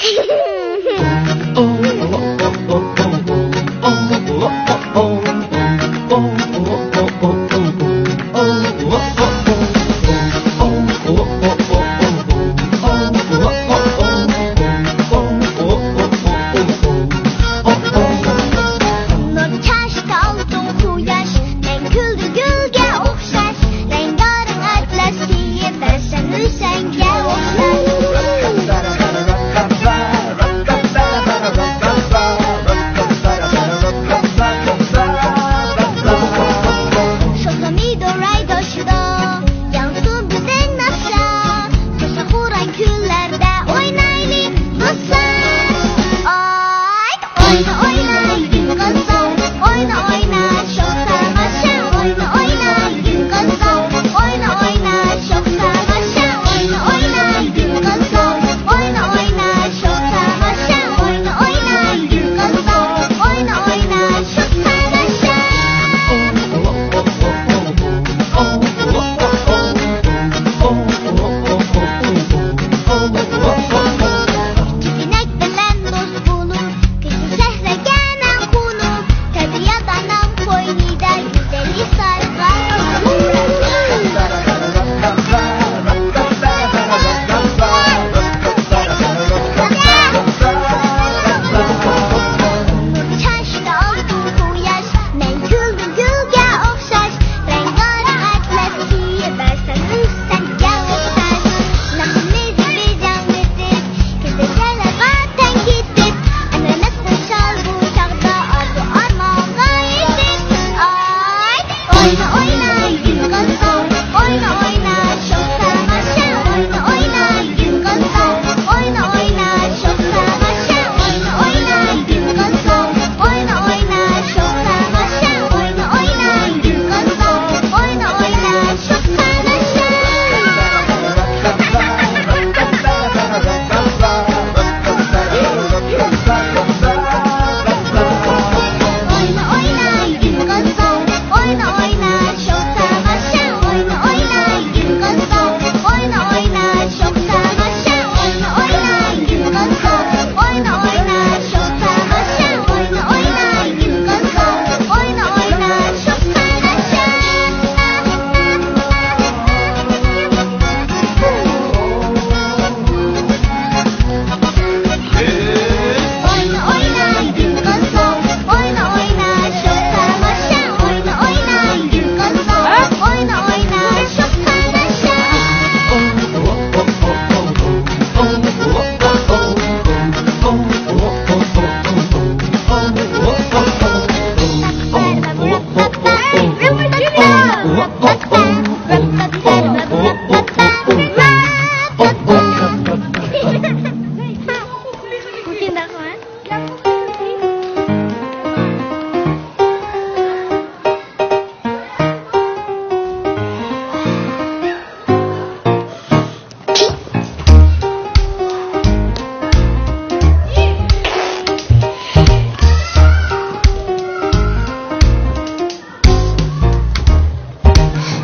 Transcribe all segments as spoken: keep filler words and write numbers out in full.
نۇر چاچتى ئالتۇن قۇياش، مەڭگۈ گۈلگە ئوخشاش، رەڭگارەڭ ئەتلەس كىيىم بەرسەم ئۆزۈڭگە ئوخشاش. شوخلىمىدۇ رايدوشىدا، ياڭسۇن بىزنىڭ ناخشا، توشا خۇرام كۈنلەردە ئوينايلى دوستلار. ئاي. ئوينا، ئوينا، گۈل قىزلار، ئوينا، ئوينا، شوخ تاماشا. ئوينا، ئوينا، گۈل قىزلار، ئوينا، ئوينا، شوخ تاماشا. ئوينا، ئوينا، گۈل قىزلار، ئوينا، ئوينا، شوخ تاماشا. ئوينا، ئوينا، گۈل قىزلار، ئوينا، ئوينا، شوخ تاماشا. كۆچۈنەك بىلەن دوست بولۇپ، كۆچۈشەھلەرگە مەن قونۇپ، تەبىئەت ئانام قوينىدا گۈزەل ھېسابلار. ئۆمۈر چاچتى ئالتۇن قۇياش، مەن گۈلدىن گۈلگە ئوخشاش، رەڭگارەڭ ئەتلەس كىيىپ بەرسەم ئۆزۈڭگە ئوخشاش. ناخشىمىزنى بىز ياڭرىتىپ، كېچىلەرگە تەڭ كېتىپ، ئەمەس خۇشال بۇ چاغدا ئارزۇ-ئارمانغا يېتىپ. ئاي، ئوينا، ئوينا، گۈل قىزلار، ئوينا، ئوينا، شوخ تاماشا. ئوينا، ئوينا، گۈل قىزلار، ئوينا، ئوينا، شوخ تاماشا. ئوينا، ئوينا، گۈل قىزلار، ئوينا، ئوينا، شوخ تاماشا. ئوينا، ئوينا، گۈل قىزلار، ئوينا، ئوينا، شوخ تاماشا.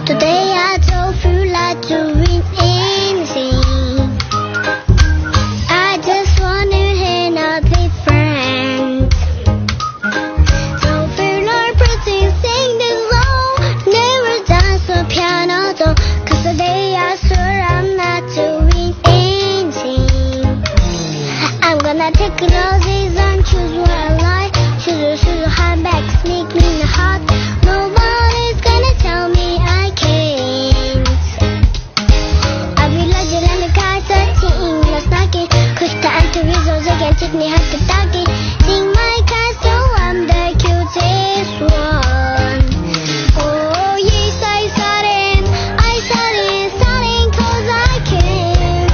Today I don't feel like doing anything. I just wanna hang out with friends. Don't feel like pretending this long. Never dance the piano though. 'Cause today I swear I'm not doing anything. I'm gonna take roses and choose what I like. Choose a, choose a handbag, sneak me in the heart. Nobody's gonna tell me I can't. I'll be legend and the cards are ticking, no slacking. Push the anti-results again, take me hard to target. Sing my castle, I'm the cutest one. Oh yes, I started, I started, starting 'cause I can.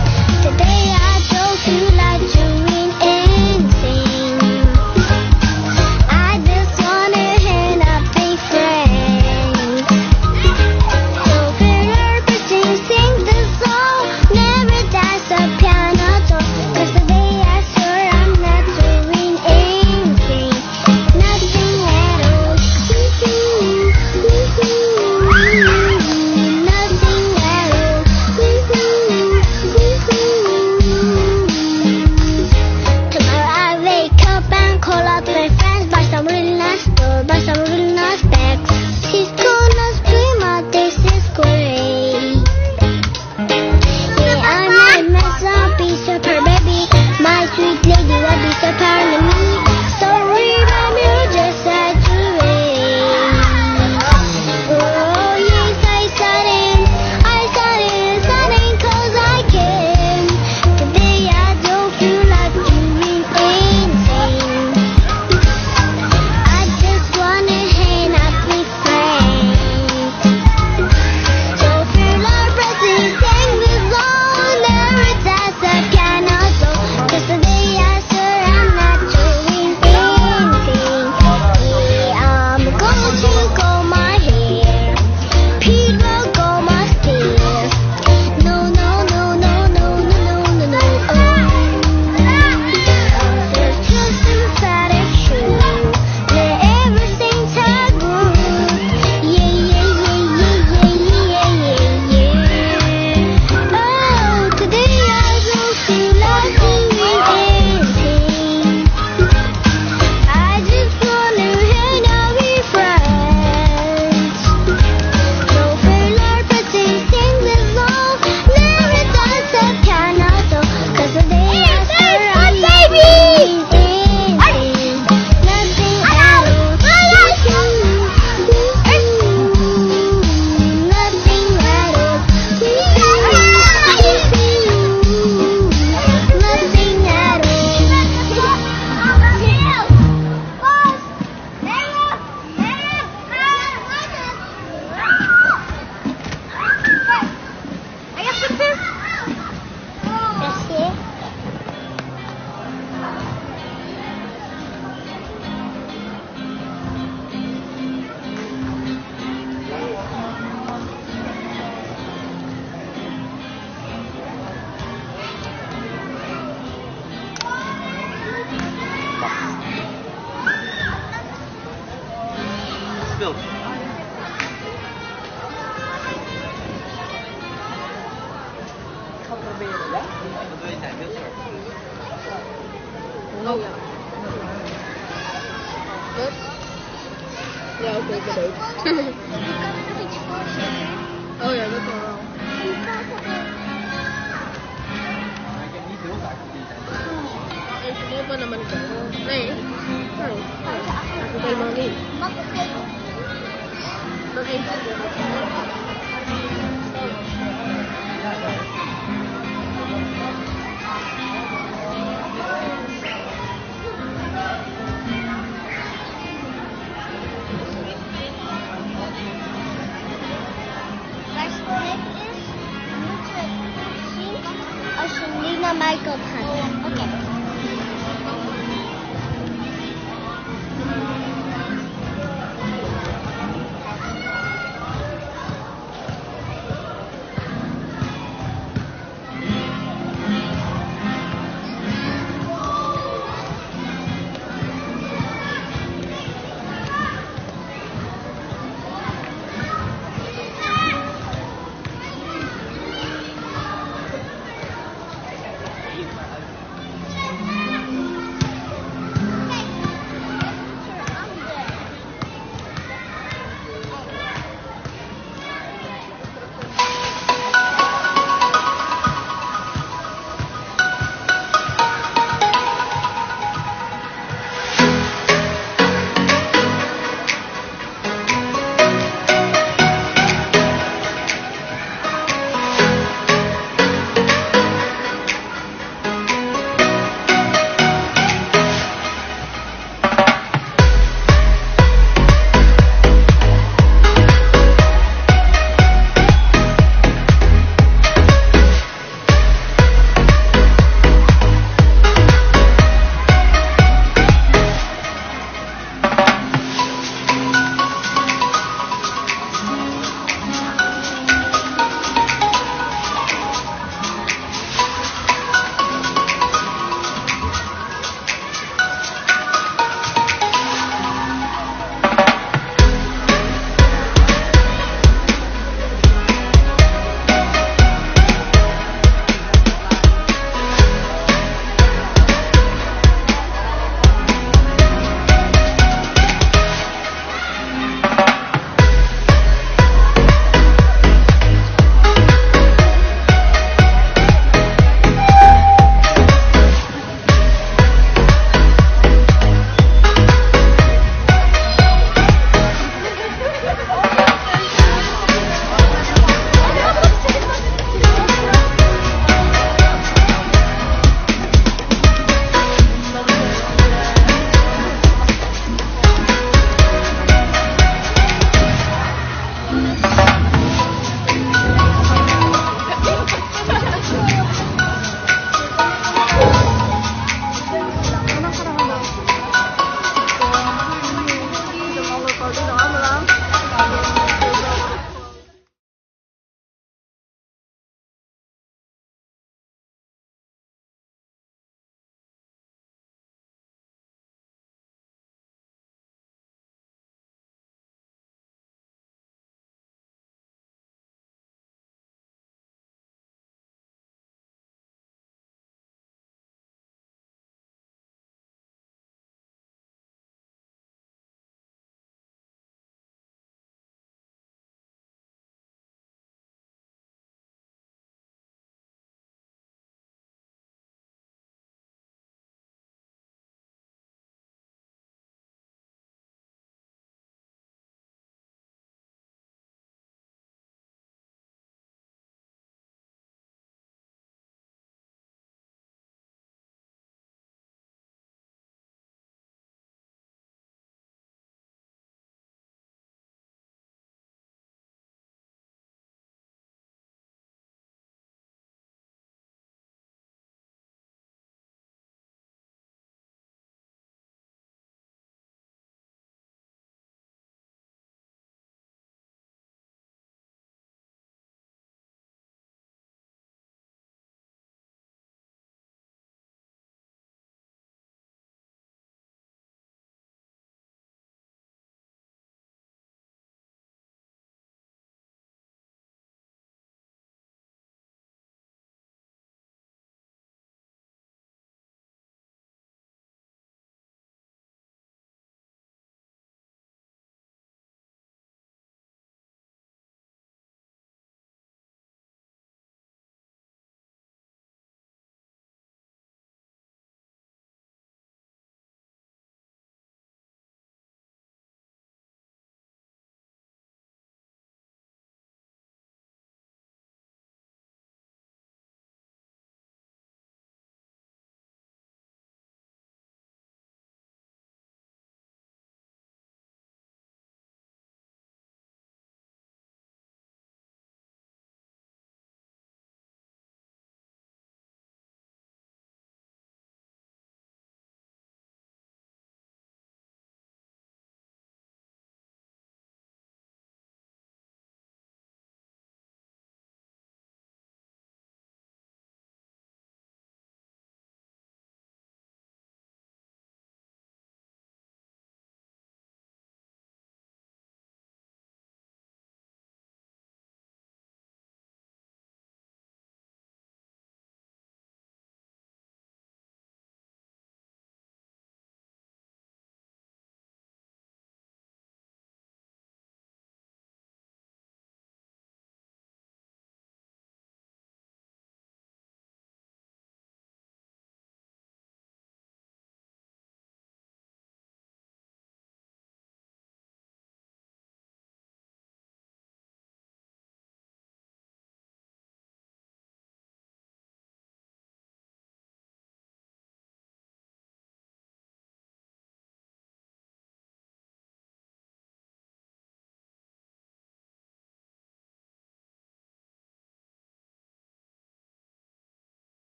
Today I don't feel like doing anything. Oh, yeah. Good? Yeah, okay, good. Oh, yeah, that's all wrong. Ay, sumuko naman ka. Ay, ay, ay. Ako kay Mami. Lina Michael Panda. Okay.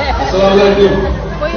ئەسسالامۇئەلەيكۇم. ئەسسالامۇئەلەيكۇم.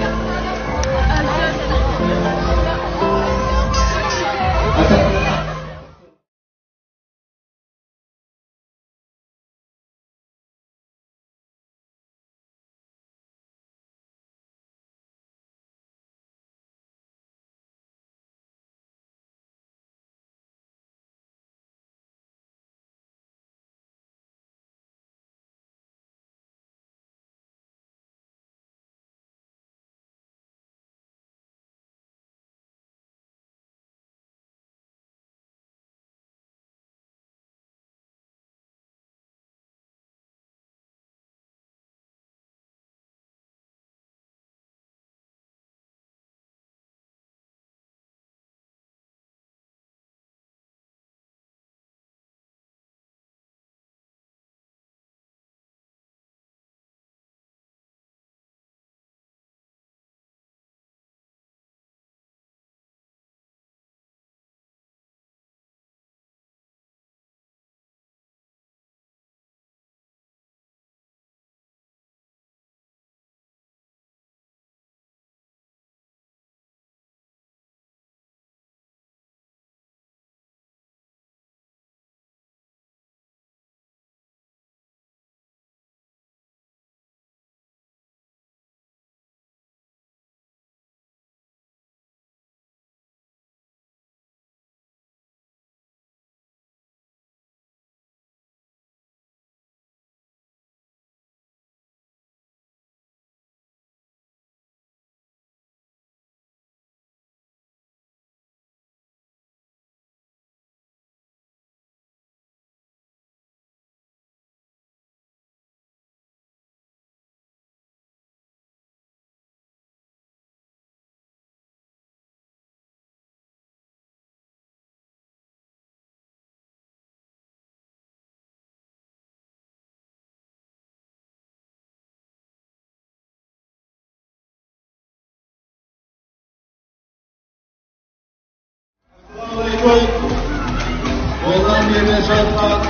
بولغان يەردە شادلىق،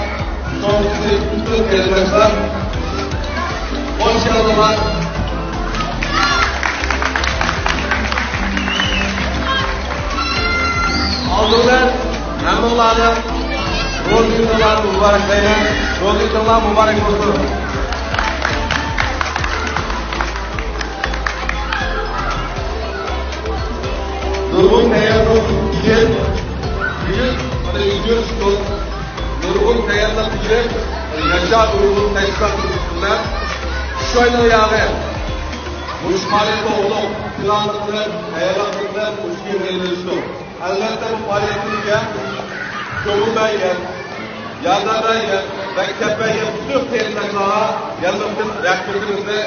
شۇڭلۇقى پۈتۈن قېرىنداشلار. خوش كەلدىڭلار. ئالدى بىلەن ھەممىڭلارنى روزا كۈنلەرنى مۇبارەكلەيمەن. روزا كۈنلەر مۇبارەك بولسۇن. نۇرغۇن تەييارلىق كېيىن، بۈگۈن مانا ئىدىيە شۇ نۇرغۇن تەييارلىق كېيىن، ياشا نۇرغۇن تەشۋىقات بىلەن شۇ ئاينىڭ ياغى مۇشۇ پائالىيەتتە ئولتۇرۇپ، پىلانلىق بىلەن، تەييارلىق بىلەن مۇشۇ كۈن ئېلىشتۇق. ئەلۋەتتە، بۇ پائالىيەتكە كۆڭۈل بەرگەن، ياردەم بەرگەن ۋە كەپ بەرگەن پۈتۈن قېرىنداشلارغا يەنە بىر قېتىم رەھمىتىمىزنى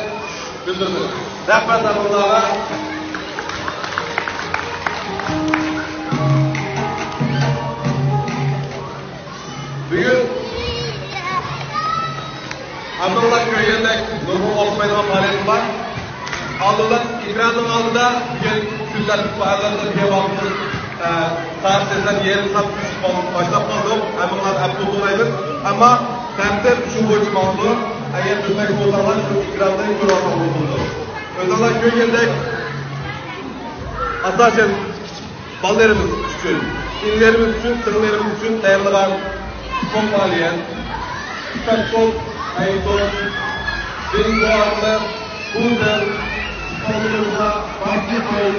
بىلدۈرىمىز. رەھمەت ھەممىڭلارغا. بۈگۈن ھەممىڭلار كۆرگەندەك نۇرغۇن ئوخشىمايدىغان پائالىيەت بار. ئالدىدا ئېكراننىڭ ئالدىدا بۈگۈن كۈنلەر پائالىيەتلەر بىر ۋاقىت، ئە، سائەت سەككىزدىن يېرىم سائەت باشلاپ قالدۇق. ھەممىڭلارنى ئەپۇ سورايمىز. ئەمما تەرتىپ شۇ بويىچە ماڭىدۇ. ئەگەر بىلمەك بولساڭلار شۇ ئېكراندا كۆرۈۋالساڭلار بولىدۇ. ئۆزۈڭلار كۆرگەندەك ئاساسەن بالىلىرىمىز ئۈچۈن، ئىنىلىرىمىز ئۈچۈن، سىڭىللىرىمىز ئۈچۈن تەييارلىغان چوڭ پائالىيەت. ئىپپەت توپ، ئەيتون، بىنگو ئارقىلىق بۇ يىل بالىلىرىمىزغا باججى قويۇپ،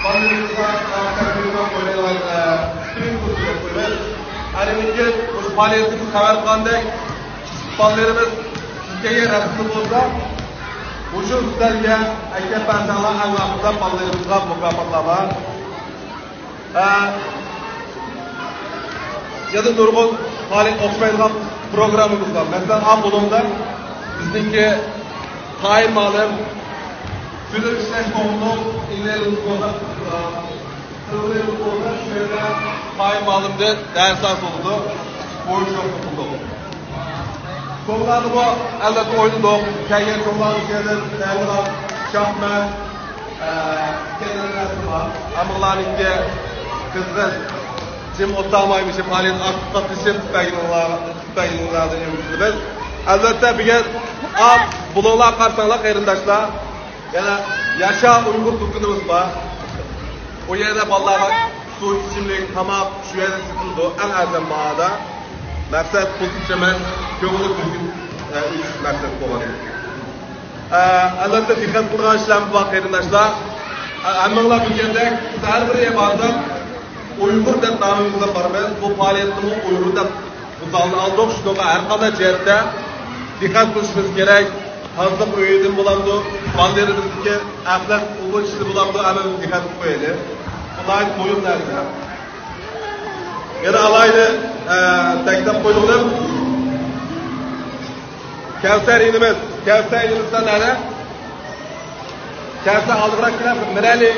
بالىلىرىمىزغا تەقدىرلەپ قويۇلغان، ئە، سپرىنت كوچىلىق قويىمىز. ئەنە بۇ يىل مۇشۇ پائالىيىتىمىز خەۋەر قىلغاندەك، بالىلىرىمىز سىزگە رەسىملىك بولسا، مۇشۇ ئۈستەلگە ئەكەپ بەرسەڭلار، ئەڭ ئاخىرىدا بالىلىرىمىزغا مۇكاپاتلار بار. ھە، يەنە نۇرغۇن پائالىيەت ئوخشىمايدىغان پروگراممىمىز بار. مەسىلەن، ئاپتونومدا بىزنىڭكى قايىم مۇئەللىم، سۈنئىي ئىشلەش قوغۇنلۇق، ئىللىرىمىز بولغان، ئە، سىلىرىمىز بولغان شۇ يەردە قايىم مۇئەللىمدىن دەرسلەر بولىدۇ. ۋوركشوپ قىلدۇق. چوڭلارنىمۇ ئەلۋەتتە ئوينىدۇق. كەلگەن چوڭلارنىڭ كەينىدىن تەييارلىغان شاھمات، ئە، كەينىدىن رەسىم بار. ھەممىڭلارنىڭكى قىزغىن، جىم ئولتۇرالمايمىز، پائالىيەتتە ئاكتىپ قاتنىشىپ بەرگىنىڭلار-، بەرگىنىڭلاردىن ئۈمىد قىلىمىز. ئەلۋەتتە، بۈگۈن، ئا، بۇلۇڭلارغا قارىساڭلار، قېرىنداشلار، يەنە ياشا ئۇيغۇر دۇكىنىمىز بار. ئۇ يەردە بالىلارغا سۇ، ئىچىملىك، تاماق شۇ يەردە سېتىلىدۇ، ئەڭ ئەرزان باھادا. مەقسەت پۇل تېپىش ئەمەس، كۆڭۈل كۆيدۈرۈش، ئە، ئۈچ مەقسەت بولغان. ئە، ئەلۋەتتە، دىققەت قىلغان ئىشلارمۇ بار، قېرىنداشلار. ئە، ھەممىڭلار بىلگەندەك، بىز ھەر بىر ئىبادەت ئۇيغۇر دەپ نامىمىز بىلەن بارىمىز. بۇ پائالىيەتنىمۇ ئۇيغۇر دەپ مىسالنى ئالدۇق. شۇنىڭغا ھەر قانداق جەھەتتە دىققەت قىلىشىمىز كېرەك. تازىلىق ئۆيىدىن بولامدۇ، باندېرىمىزدىكى ئەخلەت ئۇۋا ئىشى بولامدۇ، ھەممىمىز دىققەت قىلىپ قويايلى. بۇ ناھايىتى مۇھىم نەرسە. يەنە ئالايلى، ئە، تەكىتلەپ قويدۇم. كەۋسەر ئىنىمىز، كەۋسەر ئىنىمىز سەن نەدە؟ كەلسە ئالدىراق كېلە، مىرەلى،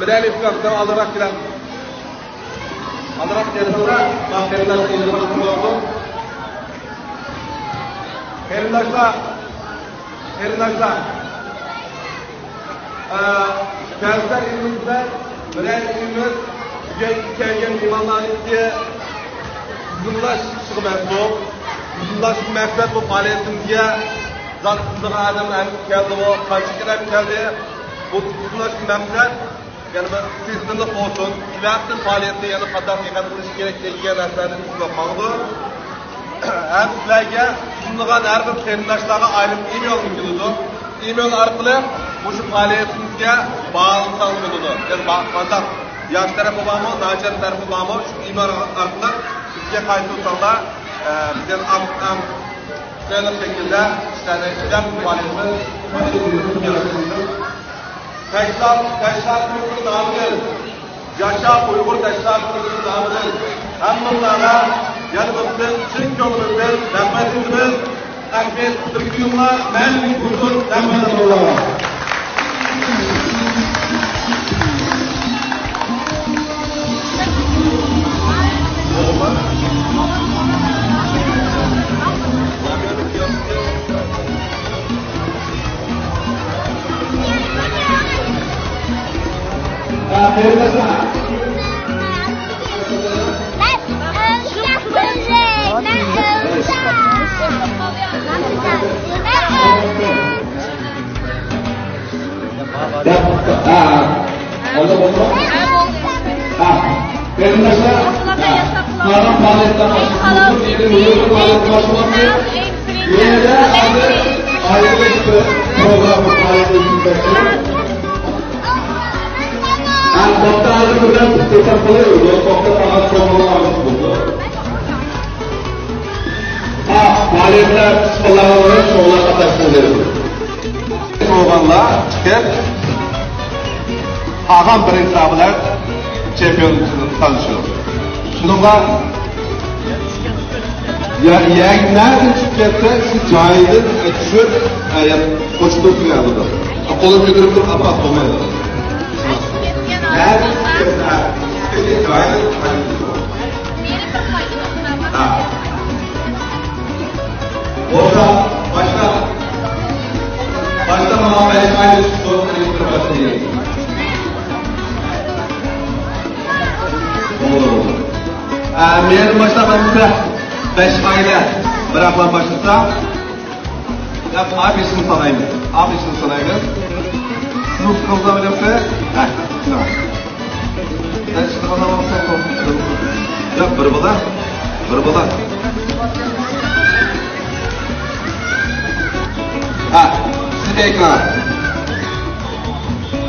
مىرەلى ئۇكام، سەن ئالدىراق كېلە. ئالدىراق كەلسىڭلار، مانا قېرىنداش ئىنىمىز بولىدۇ. قېرىنداشلار، قېرىنداشلار. ئە، كەۋسەر ئىنىمىز بىلەن مىرەلى ئىنىمىز بۈگۈن كەلگەن مېھمانلارنىڭكى تىزىملاش ئىشىغا مەنسۇپ. تىزىملاش مەقسەت بۇ پائالىيىتىمىزگە زات قىلىدىغان ئادەم ھەم كەلدىمۇ، قانچە كىشىلەر كەلدى؟ بۇ تىزىملاش مەقسەت يەنە بىر سىستېمىلىق بولسۇن. كېلەركى پائالىيەتتە يەنە قانداق دىققەت قىلىش كېرەك دېگەن نەرسىلەرنى ئىسلاپ قالىدۇ. ھەم سىلەرگە تىزىملىغان ھەر بىر قېرىنداشلارغا ئايرىم ئىمېيل كېلىدۇ. ئىمېيل ئارقىلىق مۇشۇ پائالىيىتىمىزگە باغلىساڭ بولىدۇ. يەنى با-، قانداق ياخشى تەرىپى بارمۇ، ناچار تەرىپى بارمۇ، شۇ ئىمېيل ئارقىلىق بىزگە قايتۇرساڭلار، ئە، بىز يەنە ئەڭ، ئەڭ سىلىق شەكىلدە ئىشلارنى ئىشلەپ پائالىيىتىمىز تەشكىلات، تەشكىلاتىمىزنىڭ نامىدىن، ياشا ئۇيغۇر تەشكىلاتىمىزنىڭ نامىدىن ھەممىڭلارغا يەنە بىر قېتىم چىن كۆڭلىمىزدىن رەھمەت ئېيتىمىز. ئەھمىيەت بىر كۈنۈڭلار مەڭگۈ بولسۇن، رەھمەت ئاللاغا. دەپ، ھە، ھە. بولدى، بولدى. ھە. قېرىنداشلار، ھە. قالغان پائالىيەتلەر باشلىنىپ، يەنە ھازىر ئايرىلىش بىر پروگرامما پائالىيەت ئۆتكۈزمەكچى. ھە، توختاپ ھازىر بىردەم توختاپ قويايلى. توختاپ قالغان پروگراممىمىز بولدى. ھە، پائالىيەتلەر قىسقىلارغا شۇغۇللار قاتناشتۇرۇلدى. بولغانلار چىقىپ، قالغان بىرىنچىلەر بىلەن چېمپىيون تالىشىدۇ. شۇنىڭغا يا-، يەرگە نەدىن چۈشۈپ كەتسە، شۇ جايىدىن چۈشۈپ، ئە، يا-، قوشۇپ تۇرۇپ يالىدۇ. قولىنى كۆتۈرۈپ تۇرۇپ ئاپاپ بولمايدۇ. نەدىن چۈشۈپ كەتسە، چۈشۈپ كەتكەن جايىدىن قايتىدۇ. ھە. بولسا، باشلا. باشلا، ماڭا بەش ئاينى سوت قىلىشتۇرۇپ باشلايلى. ئە، مېنى باشلاپ بەش ئايدا بىراقلا باشلىسا، ياق، ئا بېشىنى سانايمىز. ئا بېشىنى سانايمىز. سىز قىلغان بىلەمسىز؟ ھە، سىز. ياق، بىر بالا، بىر بالا. ھە، سىز ئېكران.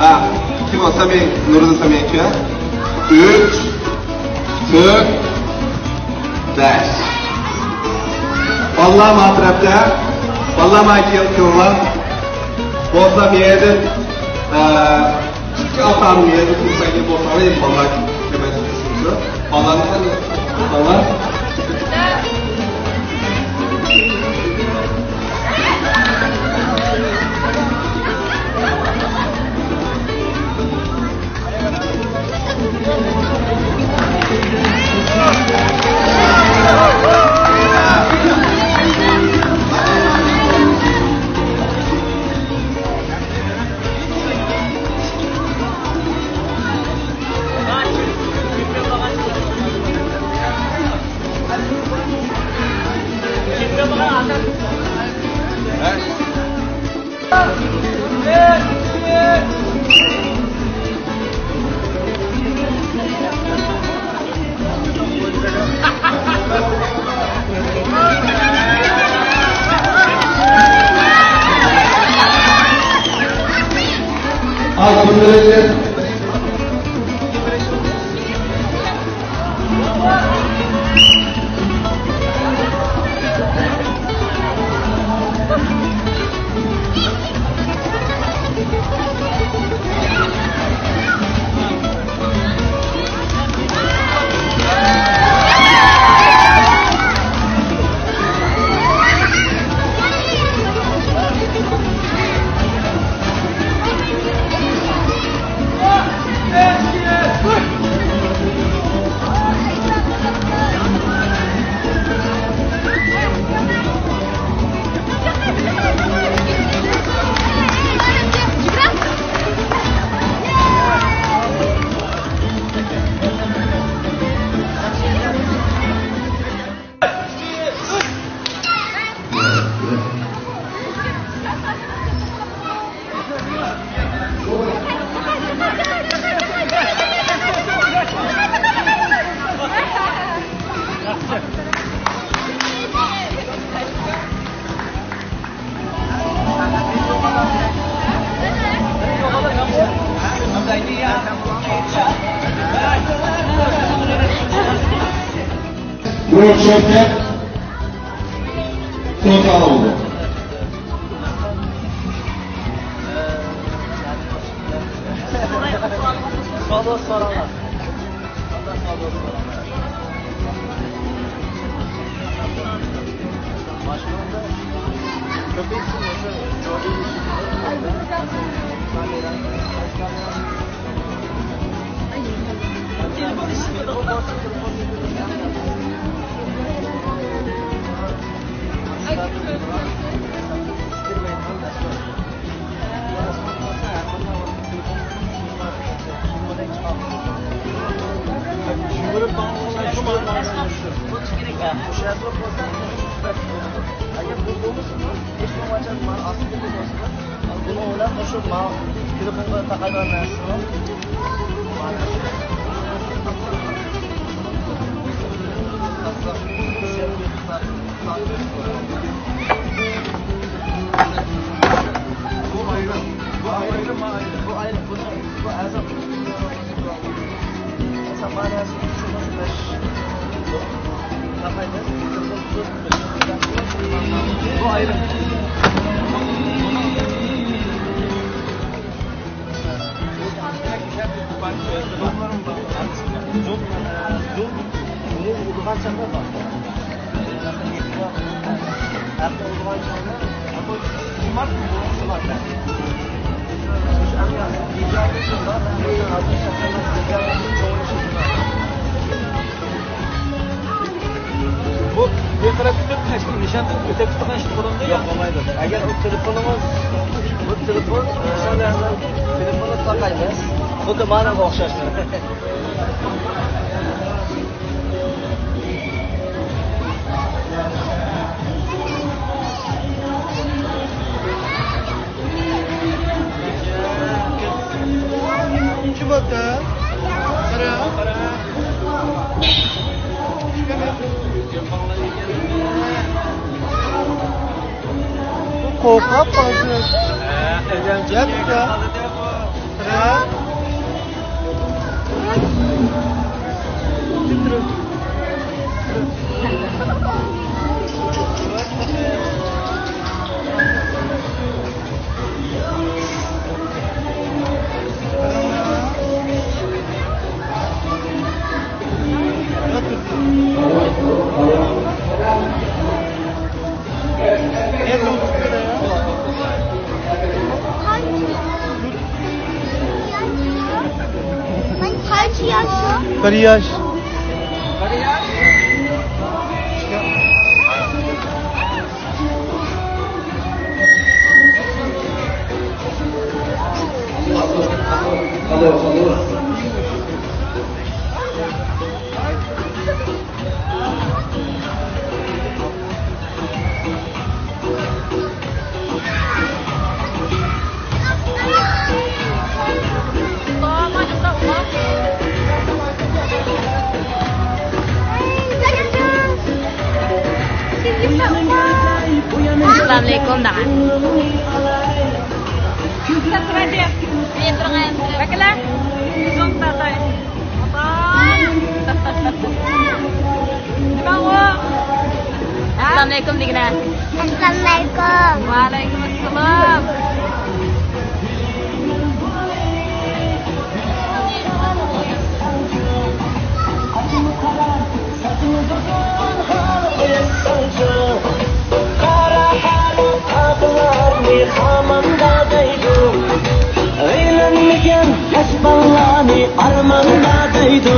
ھە، كىم ئۇ؟ سەمىي، نۇرىدىن سەمىي ئىكەن. ئۈچ، تۆت، بەش. بالىلار ما تەرەپتە. بالىلار ما كېلىڭلار. بولسا بۇ يەردىن، ئە، ئىككى ئاتا-ئانا يەردە تۇرساڭ بولساڭلار، بالىلار كېمەن تۇرسۇن. بالىلارنى قانداق تۇتساڭلار؟ بۇ شىركەت توسالغۇ. بۇ بىر تەرەپتىن تەشكىل نىشان قىلىپ ئۆتەپ كېتىدىغان ئىش بولامدۇ؟ ياق، بولمايدۇ. ئەگەر ئۇ تېلېفونىڭىز، بۇ تېلېفون، ئە، تېلېفوننى تاقايمىز. خۇددى مانىڭغا ئوخشاش. كىم ئاتتى؟ قارا. قورقۇپ قالدى. جەپ. قارا. قانچە ياش؟ بىر ياش. ئەسسالامۇئەلەيكۇم، داغا. ۋەكىللەر، ئۇزۇن تارتاي. نېمە ئۇ؟ ئەسسالامۇئەلەيكۇم دېگىنە. ئەسسالامۇئەلەيكۇم. ۋەئەلەيكۇم ئەسسالام. قارا، قارا، قادىلارنى خاماندا دەيدۇ. ئۆيلەنمىگەن ياش بالىلارنى ئارماندا دەيدۇ.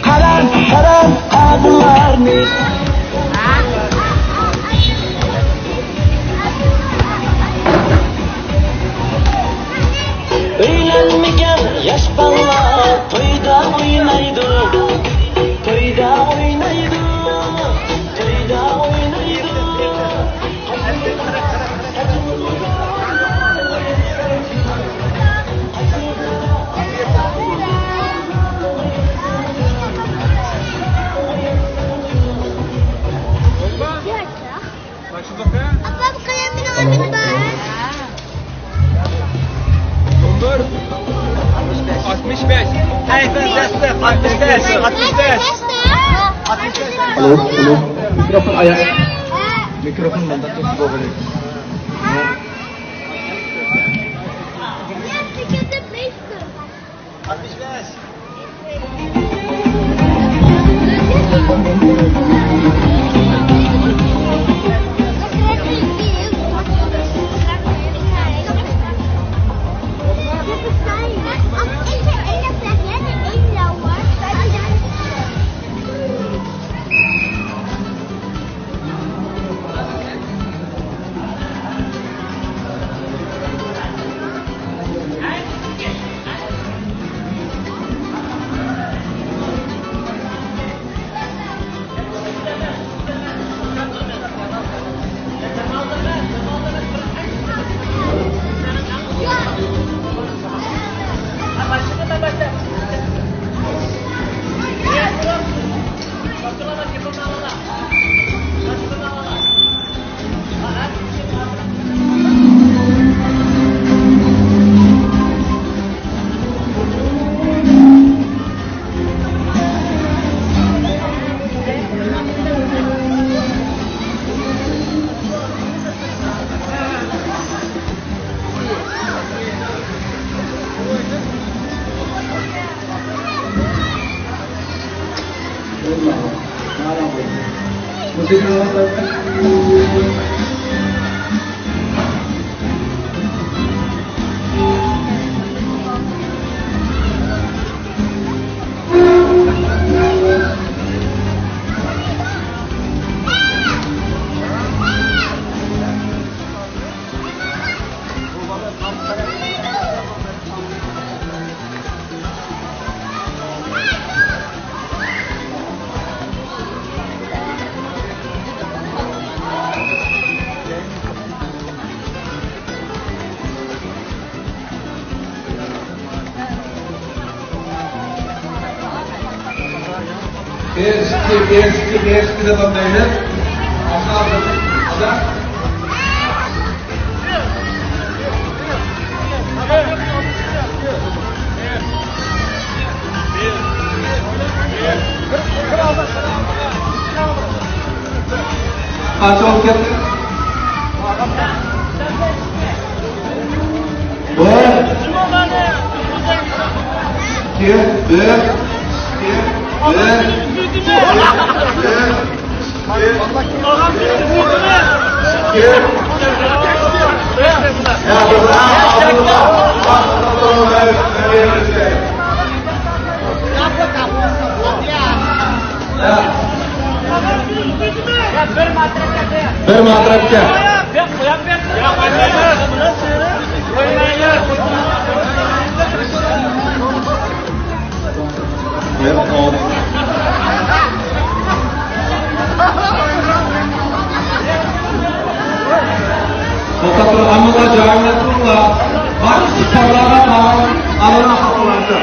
قارا، قارا، قادىلارنى. ئۆيلەنمىگەن ياش بالىلار تويدا ئوينايدۇ، تويدا ئوينايدۇ، تويدا ئوينايدۇ. Kaçlık ya? Apam, kalem bir aldım ben. Dokuz. Altmış beş. Hey, ben destek. Altmış beş. Altmış beş. Alo, alo. Mikrofon ayaq. Mikrofon mında tutub qoyuň. بىر، ئىككى، بىر، ئىككى، بىر، ئىككى دەپ ئاتلايلى. قانچە بولۇپ كەتتى؟ بىر. ئىككى. بىر. ئىككى. بىر. بىر. بىر ماترەپكە. توختاپ تۇرۇڭ، ھەممىڭلار جايىڭلاردا تۇرۇڭلار. باشقىسى تازىلاپ قالغان ئالىملار خاپىلايدۇ.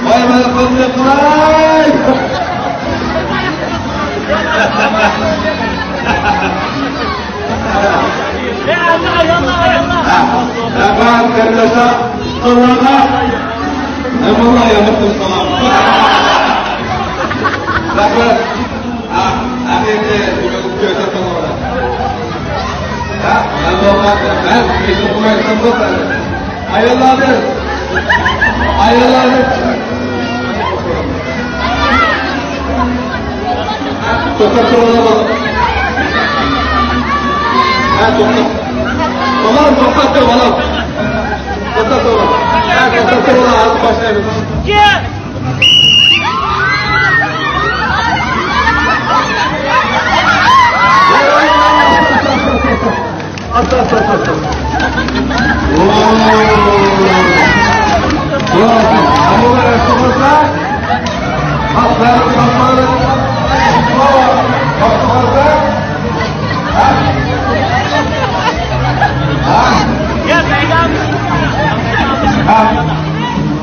ۋاي، مانا قىلدى، قاراي. رەھمەت، قېرىنداشلار، تۇتقانلارغا ھەممىڭلارغا ياماشتىن سالام. رەھمەت. ھە، ھەقىقىي كۆرسەتمەڭلار. ھە، مەن بولغان، مەن كېسىپ قويمايسەن بولسا. ئاياللاردىن. ئاياللاردىن. توختاپ تۇرۇڭلار. ھە، توختاپ. بالام، توختاپ تۇر، بالام. توختاپ تۇر. ھە، توختاپ تۇرۇڭلار، ھازىر باشلايمىز.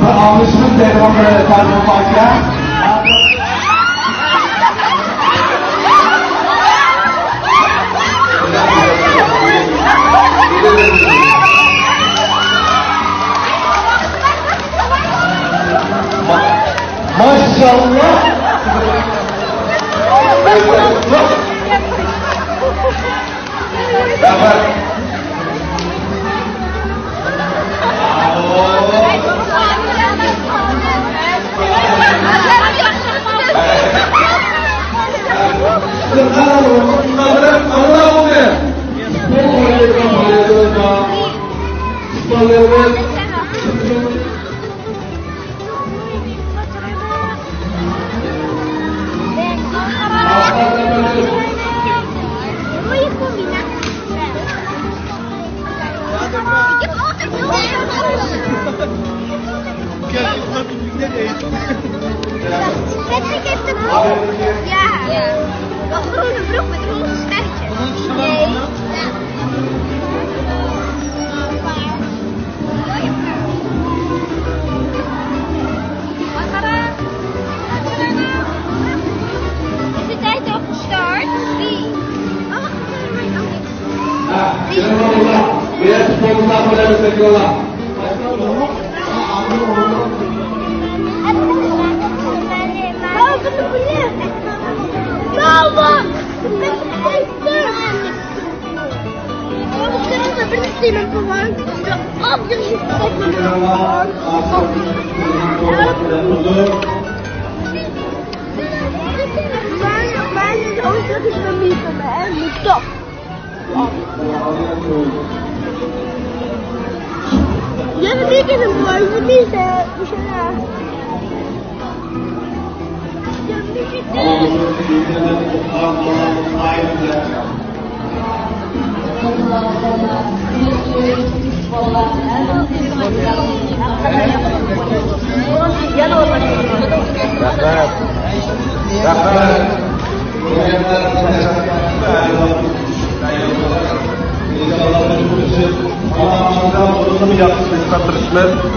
بىر ئاڭلىشىمىز دەيدىغان بىر تارىخىم بار ئىكەن. ماشاللا. رەھمەت. Ja, dat weet ik niet, maar ze niet, eh, we zijn, eh, رەھمەت. رەھمەت.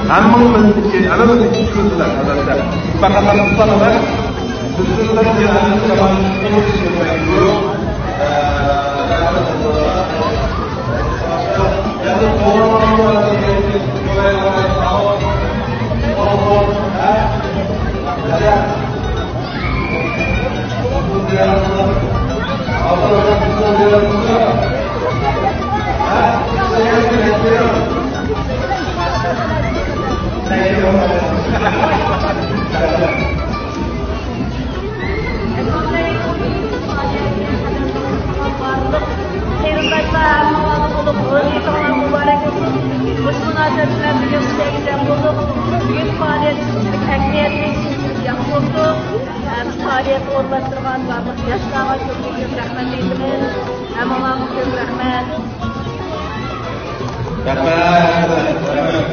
ھەممىڭلارنىڭ كۈچىدە، ئەلۋەتتە. پەقەت قېرىنداشلار، ھەممىڭلارنىڭ قولى مۇبارەك بولسۇن. مۇشۇ مۇناسىۋەت بىلەن بۈگۈن بىز يەككە جەم بولدۇق. بۈگۈنكى پائالىيەت شۇنچىلىك ئەھمىيەتلىك، شۇنچىلىك ياخشى بولدى. ھەم پائالىيەتنى ئورۇنلاشتۇرغان بارلىق ياشلارغا كۆپتىن كۆپ رەھمەت ئېيتىمىز. ھەممىڭلارغا كۆپ رەھمەت. رەھمەت. رەھمەت.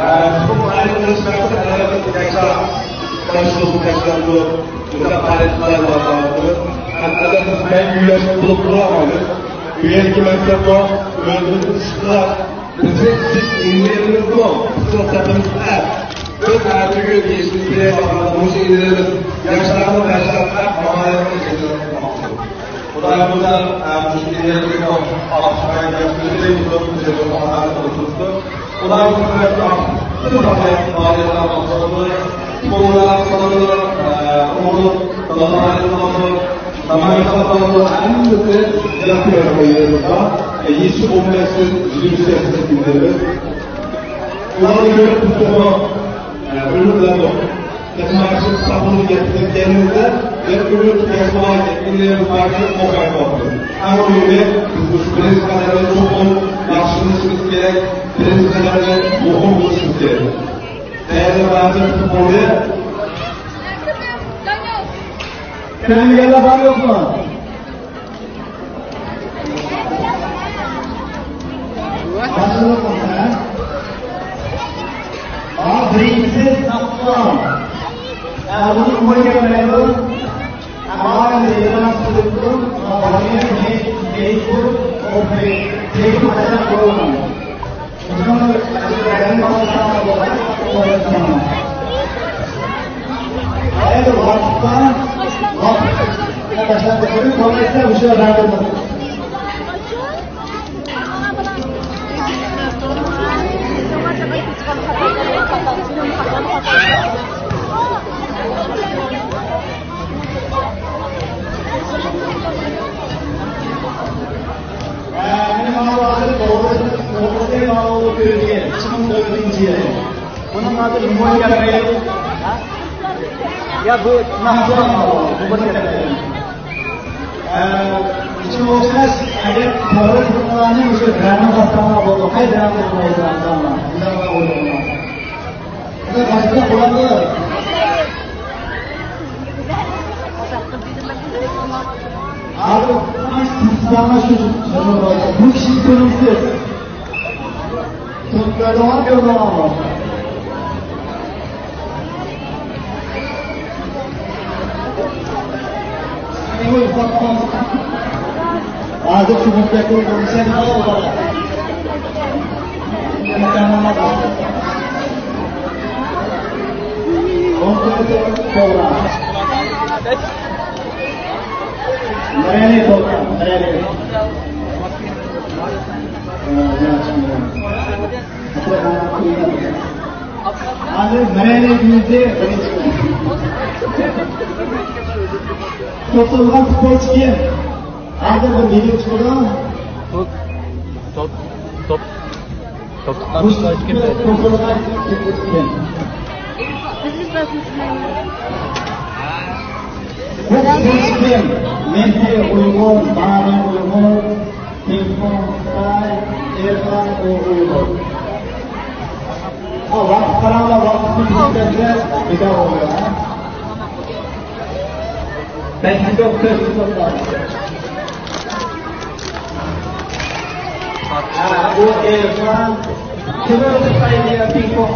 ئە، بۇ پائالىيەتنى باشلىق تەشكىلاتى شۇنداق پائالىيەت قىلىۋاتىدۇ. ھەم ئەلۋەتتە بىز مەڭگۈ ياش بولۇپ تۇرالمايمىز. بۇ يەردىكى مەقسەتمۇ ئۆزىمىزنى ئىشقا بىزنىڭ كىچىك ئىنىلىرىمىزمۇ بىزنىڭ سېپىمىزدە. بىز ئەتىگۈن يېشىل سىرەي باغلىرىدا مۇشۇ ئىنىلىرىمىز ياشلارنىڭ بەشلەپ ئەپ ماڭايلىقىنى جېنىلىق قىلماقچى. خۇدايىمىزدا مۇشۇ ئىنىلىرىمىزنىڭ ئاقساقاي ياخشى كۆرسەيمىز، بىزنىڭ ئاقساقاي ئولتۇرۇپتۇ. خۇدايىمىز بىزگە ئاقساقاي ئالىيلار ماقسىتىمىز، ئۇلار سالاملار، ئۇلار دالالار، نامايىشلار ھەممىسى ياخشى يېشىل ئون بەشتىن يىگىرمە بەشكىچە كۈندىمىز. ئۇلارنى كۆرۈپ بىز تېخىمۇ ئۈمىدلەندۇق. تېخىمۇ ياخشى ساپلىق يەتكەنلىكىمىزدە بىر ئۈمىد ياشىغان يەتكەنلىكىمىز باركەن، قورقماي قالمايمىز. ئەڭ مۇھىمى، بىز مۇشۇ بىرىنچى قەدەمنى چوقۇم ياخشى قىلىشىمىز كېرەك، بىرىنچى قەدەمنى مۇقىم قىلىشىمىز كېرەك. تەييارلىق بارچە پۈتۈپ بولدى. كەلمىگەنلەر بار يوقمۇ؟ باشلىدۇق، ھە؟ ھا، بىرىنچىسى ساقلام. ئە، بۇنى ئۇمۇر كەلمەيدۇ. ئە، ماڭا ئەمدى يېزىلماس قىلىپتۇ. ماڭا بارمايدۇ. مەي-، مەيدۇ. ئوكەي. تېگىپ قاچاق بولغان. مانا ھازىر توغرىسى، توغرىسى مانا ئۇ كۆرۈنگەن ئىككى مىڭ تۆتىنچى يىلى. بۇنىڭ ھازىر نېمە بولۇپ كەتتى؟ يا بۇ ناخشا، بۇ بولۇپ كەتتى. ئە، ئىچىم ئوخشاش، ئەگەر توغرا تۇتقانلارنى مۇشۇ بىرەرنى باستاڭلار بولىدۇ. قايسى بىرەرنى باستاڭلار؟ بۇنداق بولىدۇ. بۇنداق باشقىلار بولامدۇ؟ ھازىر تۇتساڭلار شۇ، شۇ، بۇ كىشىنى كۆرمىسىز. تۇتۇپ كۆردۈڭلارمۇ، كۆردۈڭلارمۇ؟ ھازىر شۇ مۇتلەق بولسا، توغرا. مەرەلى توغرا، مەرەلى. ھازىر مەرەلى بىلدى. توختالغان پۇتبولچى كىم؟ ھازىر بىر ۋىدېئو چىقىدۇ. توپ، توپ، توپ، توپ. توختالغان پۇتبولچى كىم؟ بۇ پۇتبولچى كىم؟ مېھدى ئۇيغۇر، مارى ئۇيغۇر. پىڭپوڭ خىتاي، ئېرفان ئۇيغۇر. ھا، ۋاقىت قاراڭلار، ۋاقىتنى بىزگە بەرسە، بىكار بولىدۇ، ھە؟ بەش يۈز توقسان، تۆت يۈز توقسان. ھا، بۇ ئېرفان، كىمنىڭ خىتاي دېگەن پىڭپوڭ.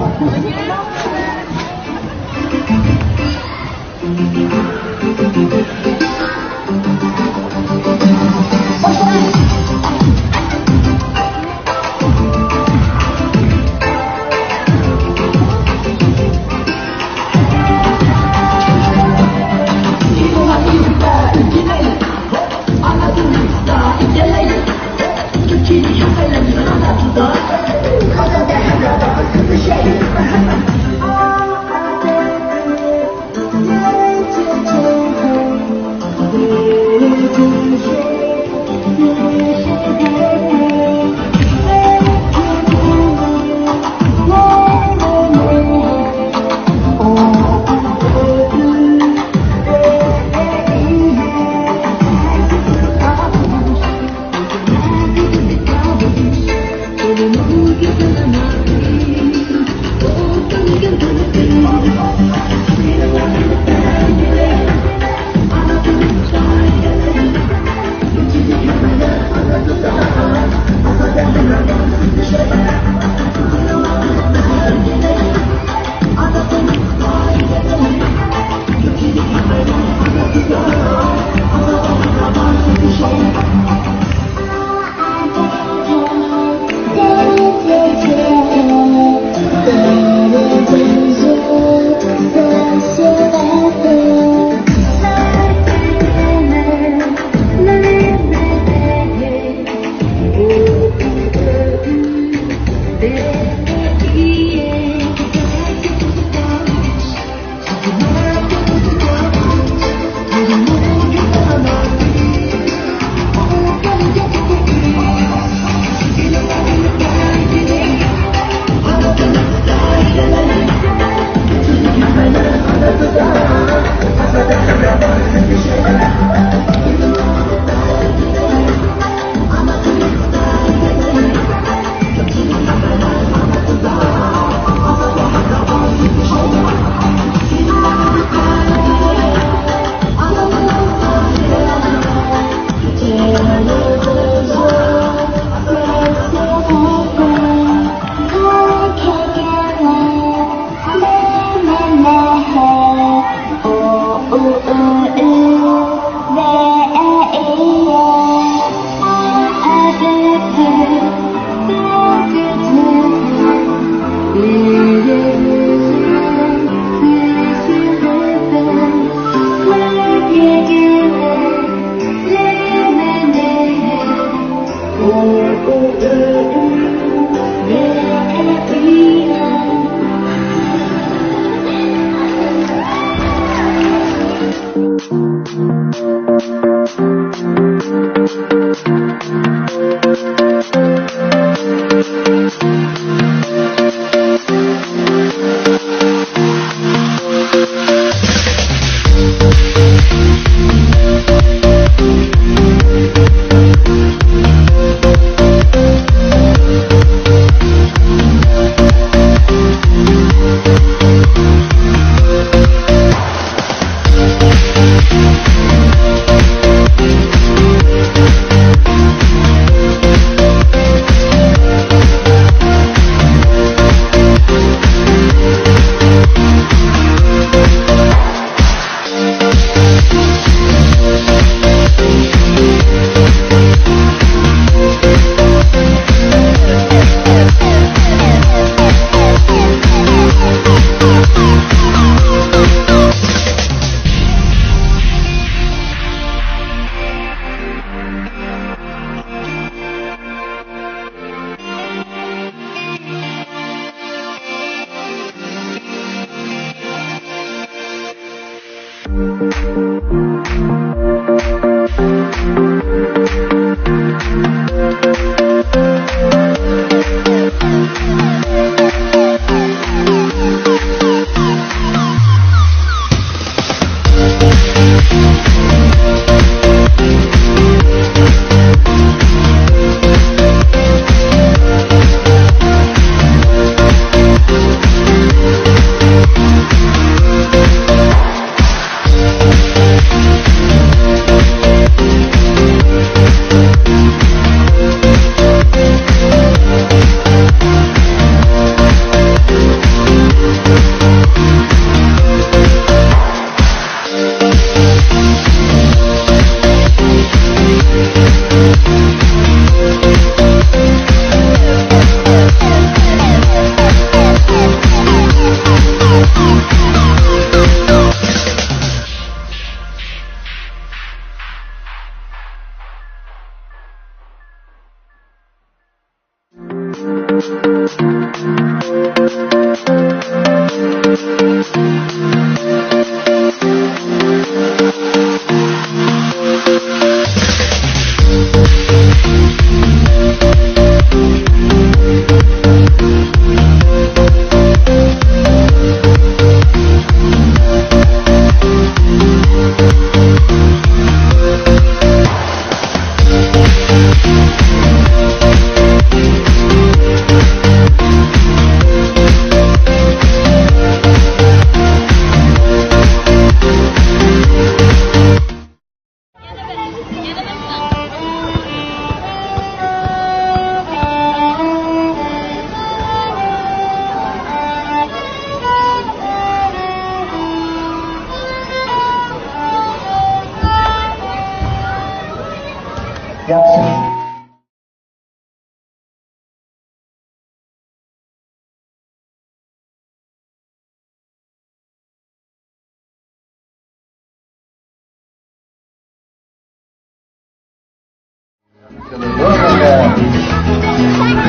ياخشى.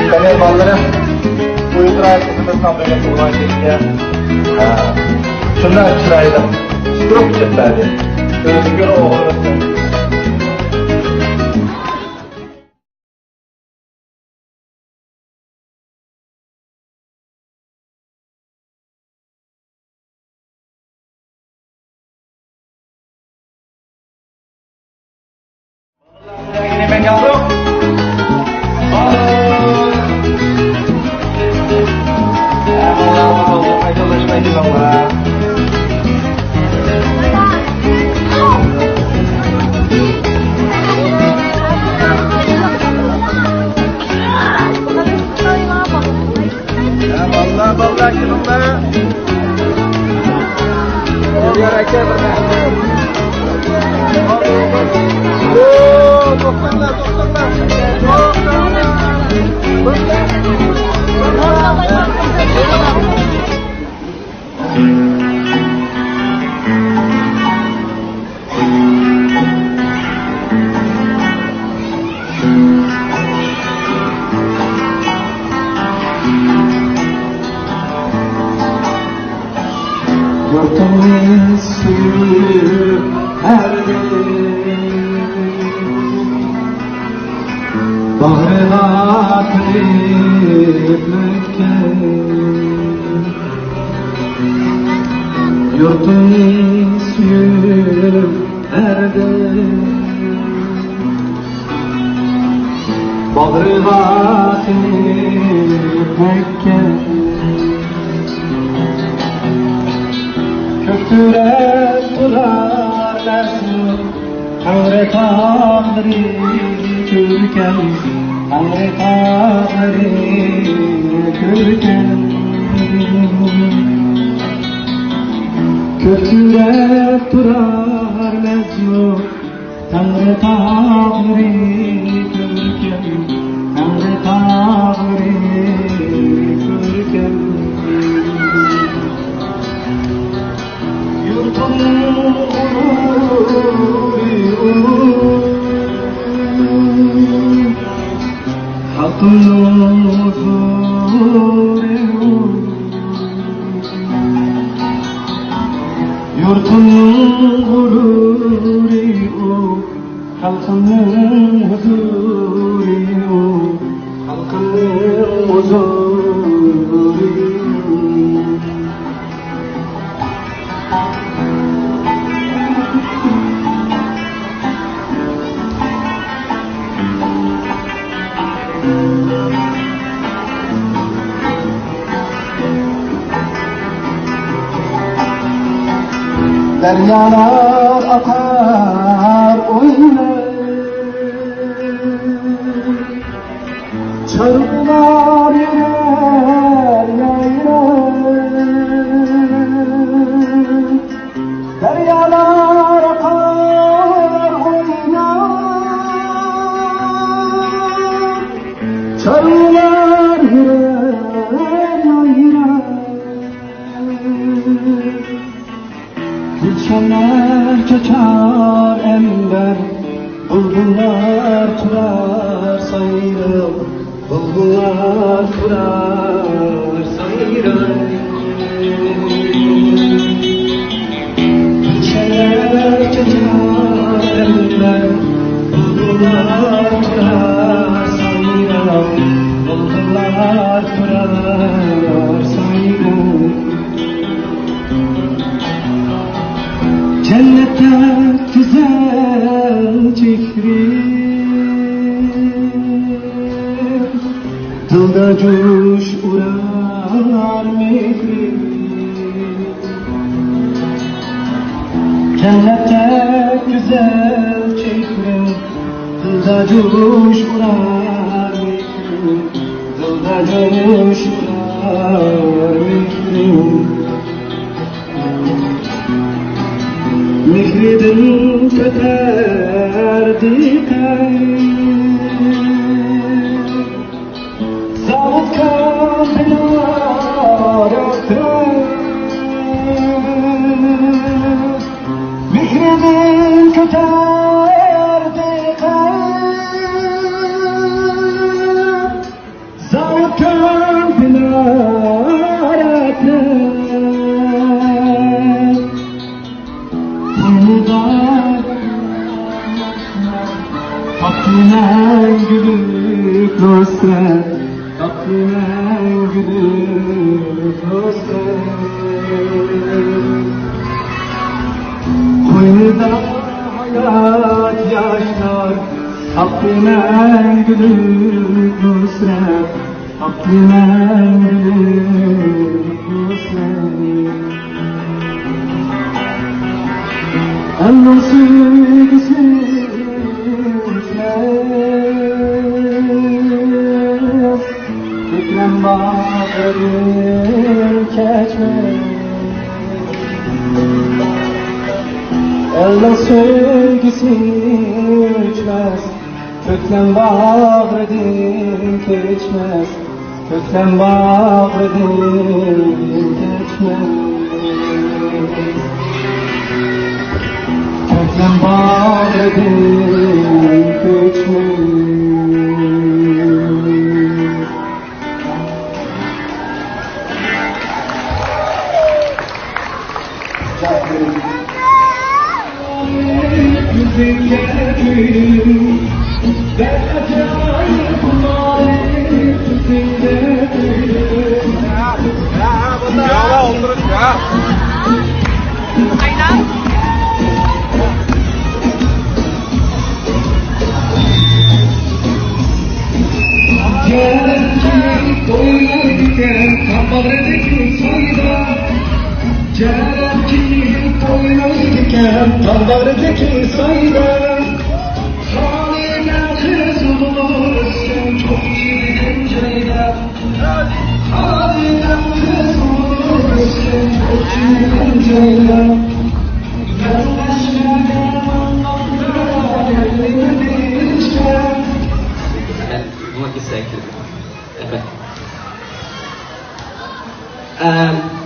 قېنى بالىلىرىم، ئۇيغۇر قىزىمىز تامغىلىق بولغان كەچكە، ھە، شۇنداق چىرايلىق تۇرۇپ چىقتى. ئۆزگە ئوغرىلىق. يا باللا، باللا، كېلىڭلار. يا ئاكا، بىر يو، توختاڭلار، توختاڭلار. يۇرتۇمنى سۆيۈپ ئەرلىك باغرىغا تىقىپ ئۆتكەن. يۇرتۇمنى سۆيۈپ ئەردىم باغرىغا تىقىپ ئۆتكەن. كۆكتۈرەپ تۇرار مەزمۇت تەڭرى تاغلىرى كۆركەم، تەڭرى تاغلىرى كۆركەم. كۆكتۈرەپ تۇرار مەزمۇت تەڭرى تاغلىرى كۆركەم، تەڭرى تاغلىرى كۆركەم. يۇرتۇمنىڭ غۇرۇرى ئۇلۇغ، خەلقىمنىڭ ھۇزۇرى ئۇلۇغ. يۇرتۇمنىڭ غۇرۇرى ئۇ، خەلقىمنىڭ ھۇزۇرى ئۇ، خەلقىمنىڭ ھۇزۇرى ئۇ. دەريالار ئاقار ئويناپ، چارۋىلار يۈرەر يايراپ. دەريالار ئاقار ئويناپ، چارۋىلار يۈرەر يايراپ. گۈلشەنلەر چاچار ئەمبەر، بۇلبۇللار تۇرار سايراپ. بۇلبۇللار تۇرار سايراپ. گۈلشەنلەر چاچار ئەمبەر، بۇلبۇللار تۇرار سايراپ. بۇلبۇللار تۇرار سايراپ. جەننەتتەك گۈزەل چېھرىڭ، دىلدا جۇش ئۇرار مېھرىڭ. جەننەتتەك گۈزەل چېھرىڭ، دىلدا جۇش ئۇرار مېھرىڭ. دىلدا جۇش ئۇرار مېھرىڭ. مېھرىدىن كۆتەردى قەينەر، زاۋۇت كامپىنى ياقتۇرۇپ. مېھرىدىن كۆتەردى قەينەر، زاۋۇتتىن بىلارەتنى قولىدا، تاپتى مەڭگۈلۈك نۇسرەت، تاپتى مەڭگۈلۈك نۇسرەت. قوينىدا ھايات ياشلار، تاپتى مەڭگۈلۈك نۇسرەت، تاپتى مەڭگۈلۈك نۇسرەت. ئەلنىڭ سۆيگۈسى ئۆچمەس، كۆكلەم باغرىدىن كەچمەس. ئەلنىڭ سۆيگۈسى ئۆچمەس، كۆكلەم باغرىدىن كەچمەس. كۆكلەم باغرىدىن كەچمەس. كۆكلەم باغرىدىن كەچمەس. ئوينايدىكەن تام باغرىدىكى سايدا. جەرەتكىيىپ ئوينايدىكەن تام باغرىدىكى سايدا. خالىدە قىز بولۇپ ئۆسكەن چوقچى دېگەن جايدا. خالىدە قىز بولۇپ ئۆسكەن چوقچى دېگەن جايدا. يەنە باشقا گەپ ماڭغاندا گەپلىرىمنى ئىشلە. مەن بۇنىڭ كېسەك. ئە،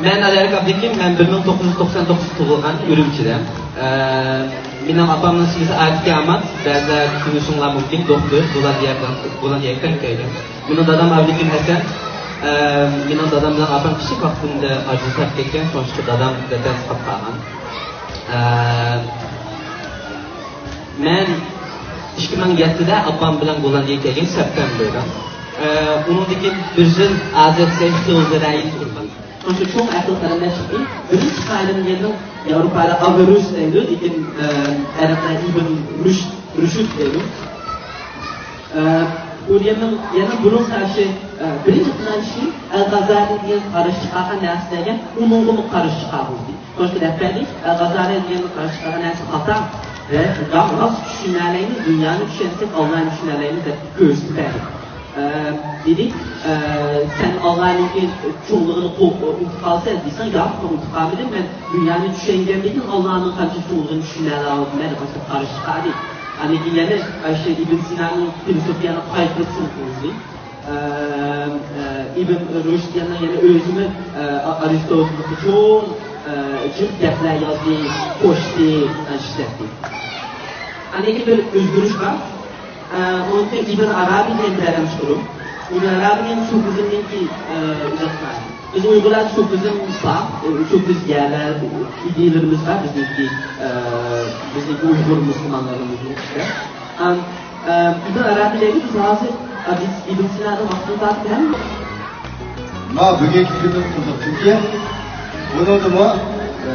مەن ئالىيارەك ئابدۇكېرىم، مەن بىر مىڭ توققۇز يۈز توقسان توققۇز تۇغۇلغان، ئۈرۈمچىدە. ئە، مېنىڭ ئاپامنىڭ ئىسمى ئاتىكە ئامات، بەزىلەر تونۇشۇڭلار مۇمكىن، دوختۇر، گوللاندىيەدىن، گوللاندىيەگە كۆچۈپ كەلگەن. مېنىڭ دادام ئابدۇكېرىم ھەسەن. ئە، مېنىڭ دادام بىلەن ئاپام كىچىك ۋاقتىمدا ئاجىزلاپ كەتكەن، شۇڭا دادام ۋەتەنسىز قېلىپ قالغان. ئە، مەن ئىككى مىڭ يەتتىدە ئاپام بىلەن گوللاندىيەگە كەلگەن، سەپتەمبىردا. ئە، ئۇنىڭدىن كېيىن بىر يىل ھازىرغىچە خىتاي ئىزرائىل تۇرغان. شۇ چوڭ ئەقىل قېرىنداشلىقى بىرىنچى قائىدىنى يەنە ياۋروپادا ئاۋېروس دەيدۇ، لېكىن، ئە، ئەرەبلەر ئىبن رۇشد، رۇشد دەيدۇ. ئە، ئۇ يەنە، يەنە بۇنىڭ قارشى، ئە، بىرىنچى قىلغان ئىشى ئەل غازالى دېگەن قارشى چىقارغان نەرسىلەرگە ئۇنىڭغىمۇ قارشى چىقارغۇزدى. شۇڭا دەپ بەردى، ئەل غازالى دېگەن قارشى چىقارغان نەرسە خاتا. ۋە راست چۈشىنەلەيمىز، دۇنيانى چۈشەنسەك، ئاللانى چۈشىنەلەيمىز دەپ كۆرسىتىپ بەردى. ئە، دېدى، ئە، سەن ئاللانىڭكى چوڭلۇقىنى قو-، ئۇنتۇپ قالىسەن دېسەڭ، ياق، مەن ئۇنتۇپ قالمىدىم، مەن دۇنيانى چۈشەنگەندىن كېيىن ئاللانىڭ قانچە چوڭلۇقىنى چۈشىنەلەيمەن دەپ قارشى چىقاردى. ئاندىن كېيىن يەنە ئاشۇ ئىبن سىنانىڭ فىلسوفىيەنى قايتۇرۇپ سىنىپ قويدى. ئە، ئە، ئىبن رۇشد يەنە، يەنە ئۆزىمۇ، ئە، ئا-، ئارىستوتېلغا چوڭ، ئە، جىق گەپلەر يازدى، قوشتى، ئە، ئىشلەتتى. ئاندىن كېيىن بىر ئۆزگىرىش بار. ئە، ئۇنىڭ ئۈچۈن ئىبن ئارابى دېگەن بىر ئادەم چىقىدۇ. ئىبن ئارابى دېگەن سۇفىزمنىڭكى، ئە، ئىجادكارى. بىز ئۇيغۇرلار سۇفىزم بار، ئە، سۇفىز يەرلەر، ئىدىيىلىرىمىز بار، بىزنىڭكى، ئە، بىزنىڭكى ئۇيغۇر مۇسۇلمانلىرىمىزنىڭ ئىچىدە. ئەم، ئەم، ئىبن ئارابىلەرگە بىز ھازىر، ئە، بىز ئىبن سىنادىن ۋاقتىمىز ئارتىپ ھەممە ما بۈگۈنكى كۈندە قىلدۇق، چۈنكى بۇنىڭدىمۇ، ئە،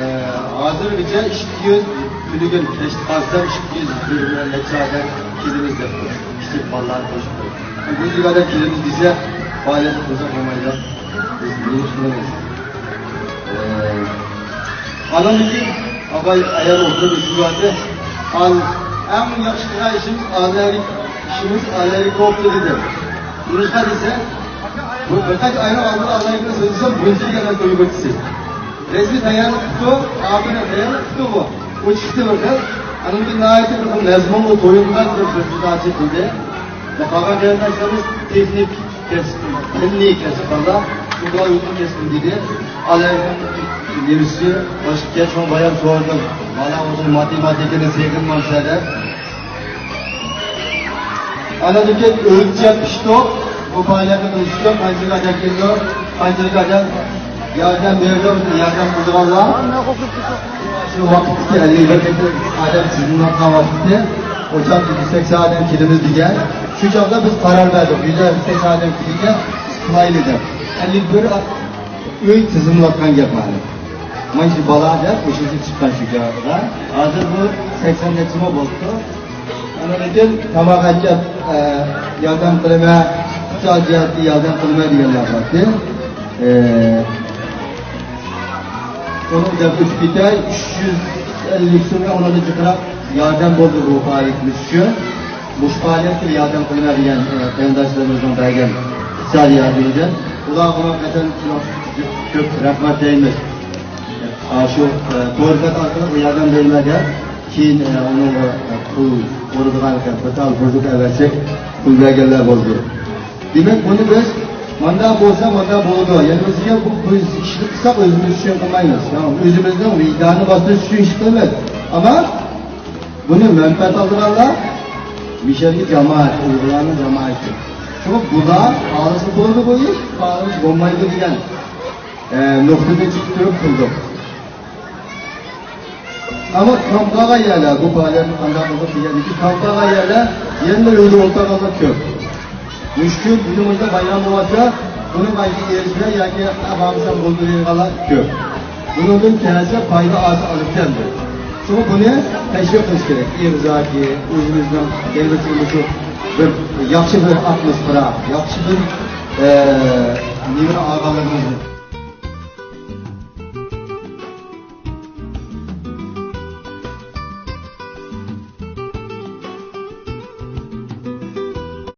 ھازىرغىچە ئىككى يۈز، تۈنۈگۈن كەچتە قارىسام، ئىككى يۈز يىگىرمە نەچچە ئادەم كېلىمىز دەپتۇ. كىچىك بالىلارنى قوشۇپ. بۇ يەرگە ئادەم كېلىمىز دېسە، پائالىيەت قىلساق بولمايدۇ. بىز نېمە قىلىمىز؟ ئە، ئانىڭدىن كېيىن ئاپا ئايال ئولتۇرۇپ ئۆتۈۋاتتى. ئەڭ ياخشى قىلغان ئىشىمىز، ئالەرگى ئىشىمىز ئالەرگى بوپتۇ دېدى. نېمىشقا دېسە، بۇ بىر قانچە ئاينىڭ ئالدىدا ئالەرگىنى سۆزلىسەم، بۇنچىلىك ئەمەس توي بولدى. رەسمىي تەييارلىق قىپتۇ، ئاپىرىن تەييارلىق قىپتۇ بۇ. ئۇ چىقتى بىر خىل. ئانىڭدىن ناھايىتى بىر خىل مەزمۇنلۇق تويۇنغان بىر پرېزېنتاتسىيە قىلدى. قالغان قېرىنداشلىرىمىز تېخنىك كەسىپ، پەننىي كەسىپ بالىلار. شۇ بالىلار ئۆزىنىڭ كەسپىنى دېدى. ئالەرگىنىڭ نېمىسى باشقا كەچ، شۇڭا بايام سورىدىم. بالا ئۆزى ماتېماتىكىنى سېغىنمامسەن دەپ. ئاندىن كېيىن ئۆلچەپ پىشتۇق. بۇ پائالىيەتنى قىلىش ئۈچۈن قانچىلىك ئادەم كېلىدۇ، قانچىلىك ئادەم ياردەم بېرىدۇ، ياردەم قىلىدىغانلار. شۇ ۋاقىتتىكى ئەللىك بىر ئادەم تىزىملاتقان ۋاقىتتى. ئوچاق يۈز سەكسەن ئادەم كېلىمىز دېگەن. شۇ چاغدا بىز قارار بەردۇق، يۈز سەكسەن ئادەم كېلىدىكەن، قىلايلى دەپ. ئەللىك بىر ئۆي تىزىملاتقان گەپ مانا. مانا شۇ بالا دەپ، مۇشۇ چىققان شۇ جايغا. ھازىر بۇ سەكسەن نەچچىمۇ بولۇپتۇ. ئاندىن كېيىن تاماق ئەكەپ، ئە، ياردەم قىلىمەن، ئىقتىساد جەھەتتە ياردەم قىلىمەن دېگەنلەر بارتى. ئە، ئۇنى دەپ ئۆتۈپ كېتەي، ئۈچ يۈز ئەللىك سومغا ئۇنىڭدىن جىقراق ياردەم بولدى بۇ پائالىيىتىمىز ئۈچۈن. مۇشۇ پائالىيەتكە ياردەم قىلىمەن دېگەن، ئە، قېرىنداشلىرىمىزنىڭ بەرگەن ئىقتىسادىي ياردىمىدىن. ئۇلارغا قەتئىي كۆپ رەھمەت دەيمىز. ئاشۇ، ئە، تور بەت ئارقىلىق ياردەم بېرىمەن دەپ، كېيىن، ئە، ئۇنىڭغا، ئە، پۇل ئۇرىدىغان ئىكەن، بىر تال بۇرجۇق ئەۋەتسەك، پۇل بەرگەنلەر بولدى. دېمەك، بۇنى بىز مانداق بولسا، مانداق بولىدۇ. يەنە بىزگە بۇ، بىز ئىشنى قىلساق، ئۆزىمىز ئۈچۈن قىلمايمىز. يا، ئۆزىمىزنىڭ ۋىجدانى باستۇرۇش ئۈچۈن ئىش قىلىمىز. ئەمما بۇنى مەنپەئەت ئالىدىغانلار مىشەلگە جامائەت، ئۇيغۇرلارنىڭ جامائىتى. شۇڭا بۇلار خالىسا بولىدۇ بۇ ئىش، خالىمىسا بولمايدۇ دېگەن، ئە، نۇقتىدىن چىقىپ تۇرۇپ قىلدۇق. ئەمما كامپ قالغان يەرلەر، بۇ پائالىيەتنى قانداق قىلدۇق دېگەندىكى كامپ قالغان يەرلەر يەنىلا ئۆيدە ئولتۇرغانلار كۆپ. مۇشۇ كۈن بۈگۈن مۇشۇنداق بايرام بولغاچقا، بۇنى قايتا ئېرىشمەي ياكى بارمىسام بولدى دەيدىغانلار كۆپ. بۇنىڭدىن كەلسە پايدا ئالسا ئالىدىكەن دەپ. شۇڭا بۇنى تەشۋىق قىلىش كېرەك. ئېغىز ياكى ئۆزىمىزنىڭ دەۋلىتىمىزدە بىر ياخشى بىر ئاتموسفېرا، ياخشى بىر، ئە، نېمىنى ئالغانلىقىمىزنى.